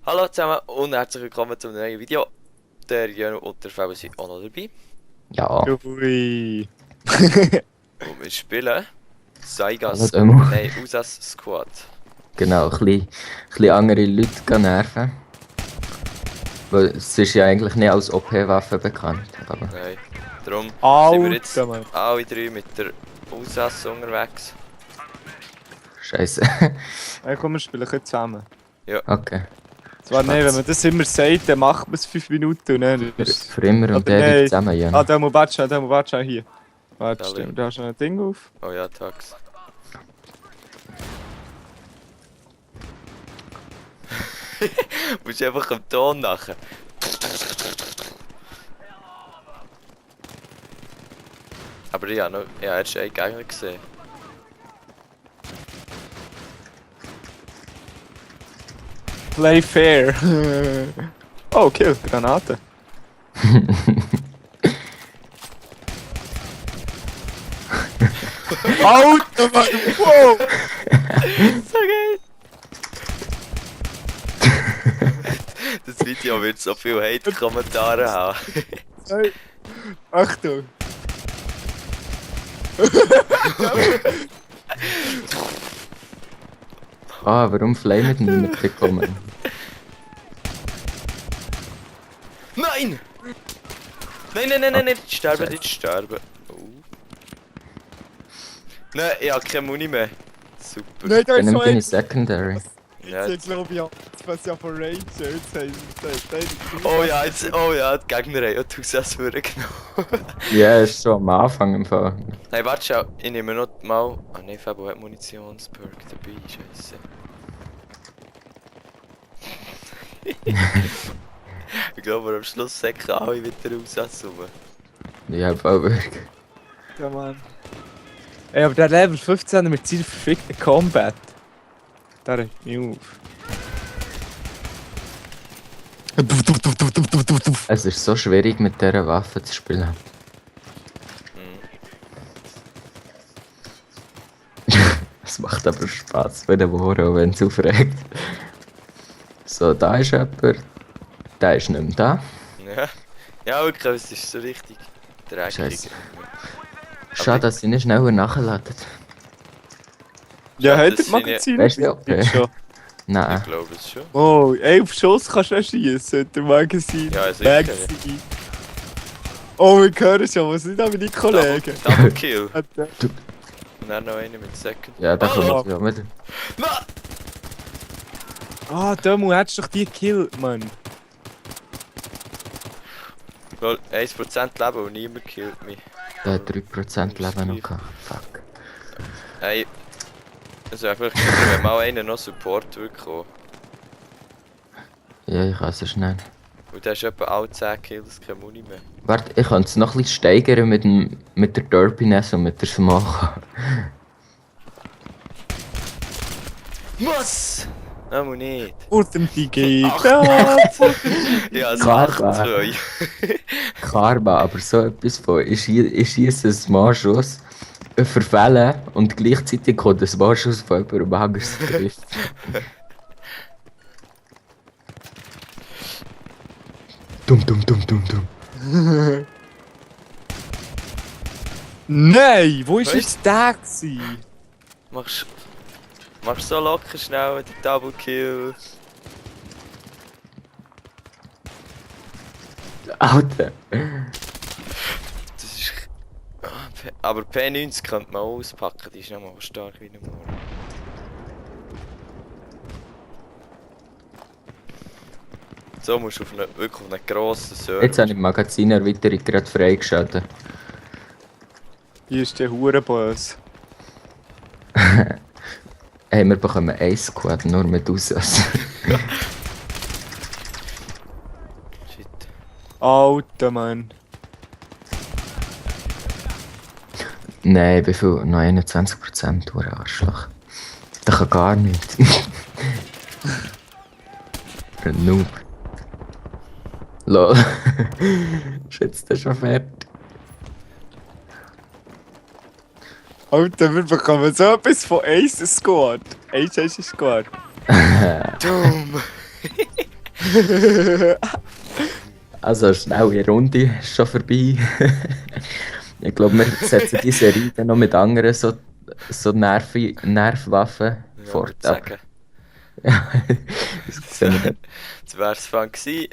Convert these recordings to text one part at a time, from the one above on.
Hallo zusammen und herzlich willkommen zu einem neuen Video. Der Jörn und der Fabi sind auch noch dabei. Ja, Ui. Und wir spielen hallo Saigas, Demo. nein, Usas Squad. Genau, ein bisschen andere Leute gehen nerven. Weil es ist ja eigentlich nicht als OP-Waffe bekannt. Aber Nein, darum sind wir jetzt Alter, Mann. alle drei mit der Usas unterwegs. Scheiße. Hey, komm, wir spielen ein bisschen zusammen. Okay. Zwar nicht, wenn man das immer sagt, dann macht man es 5 Minuten und dann ist Für immer und Aber ewig nein. zusammen, ja. Ah, da muss warte hier. Warte, Dali. stimmt, da hast du noch ein Ding auf. Oh ja, Tax. Musst einfach am Ton nachher. Aber ja, noch, ja, hast du einen Gegner gesehen. Play fair. Oh, kill, Granate. Alter, Mann, wow! So geil! Das Video wird so viel Hate-Kommentare haben. Hey. Achtung. Ah, warum flamet niemand bekommen? Nein! Nein, nein, nein, nein, nicht sterben, nicht sterben. Oh. Nein, ich habe keine Muni mehr. Super. Nein, da Dann ist so nimmt eine ein... Secondary. Ja, Ich glaube, ja, was ja von Ranger, jetzt haben sie gesagt. oh ja, jetzt, oh ja, die Gegner haben ja die Hausas vorgenommen. Ja, ist schon am Anfang im Fall. Nein, warte schau, ich nehme noch mal... Ah nein, Fabo hat Munitionsperk dabei, scheiße. Ich glaube, am Schluss säcken alle wieder Hausas rum. Ja, voll wirklich. Ja, Mann. Ey, aber der Level 15 mit seinem verfickten Combat. Der regt mich auf. Es ist so schwierig mit dieser Waffe zu spielen. Es macht aber Spaß bei den Wohren, auch wenn es aufregt. So, da ist jemand. Der ist nicht mehr da. Ja, ja, wirklich, es ist so richtig dreckig. Scheiße. Schade, dass sie nicht schneller nachladen. Ja, Ja, hat das er sind Magazin? Weißt du, okay. Schon. Nein. Ich glaube es schon. Oh, 11 Schuss kannst du schießen, der Magazin. Ja, sicher, Magazin. Oh, wir hören schon, was sind da meine Kollegen? Double Kill. Hat der- Und dann noch eine mit Second. Ja, da Oh, kommt ja wieder. Nein! Ah, Dömu, hättest du doch die gekillt, Mann. Lol, 1% Leben und niemand killt mich. Der hat 3% Leben noch gehabt. Fuck. Hey, also einfach, wenn mal einer noch Support bekommen. Ja, ich kann es schnell. Und der ist etwa alle 10 Kills, keine Muni mehr. Warte, ich kann es noch ein bisschen steigern mit der Derpiness und mit der Smoke. Was? Nein, nicht. Wurden die Gegner. Ja, es Klar, macht klar. 2. Karma, aber so etwas von, ich schieße einen Smartschuss, verfehlen und gleichzeitig kommt ein Smartschuss von jemandem anderes Griff. Dumm. Nein, wo ist Was? jetzt der gewesen? Machst so locker schnell den Double Kill. Alter. Das ist... Ah, aber P90 könnte man auch auspacken, die ist noch mal stark wie ein Moor. So musst du auf eine, wirklich auf einen grossen Server. Jetzt habe ich die Magazinerweiterung gerade freigeschaltet. Hier ist der Hurenböse. Hey, wir bekommen ein Squad nur mit Aussatz. Shit. Alter, Mann. Nein, wie viel? Noch 21%, du Arschloch. Das kann gar nicht. Ein Noob. Lol. Ist jetzt das schon fertig? Alter, wir bekommen so etwas von Ace Squad. Ace Squad. Dumm! Also, schnelle Runde ist schon vorbei. Ich glaube, wir setzen die Serie dann noch mit anderen so Nervwaffen Ja, fort. würde sagen. Ja, das sehen wir dann. Das wär's von gewesen.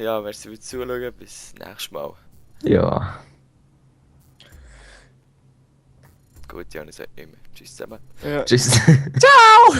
Ja, merci fürs Zuschauen. Bis nächstes Mal. Ja, Gut, Janis sagt nicht mehr. Tschüss zusammen. Ja. tschüss. Ciao!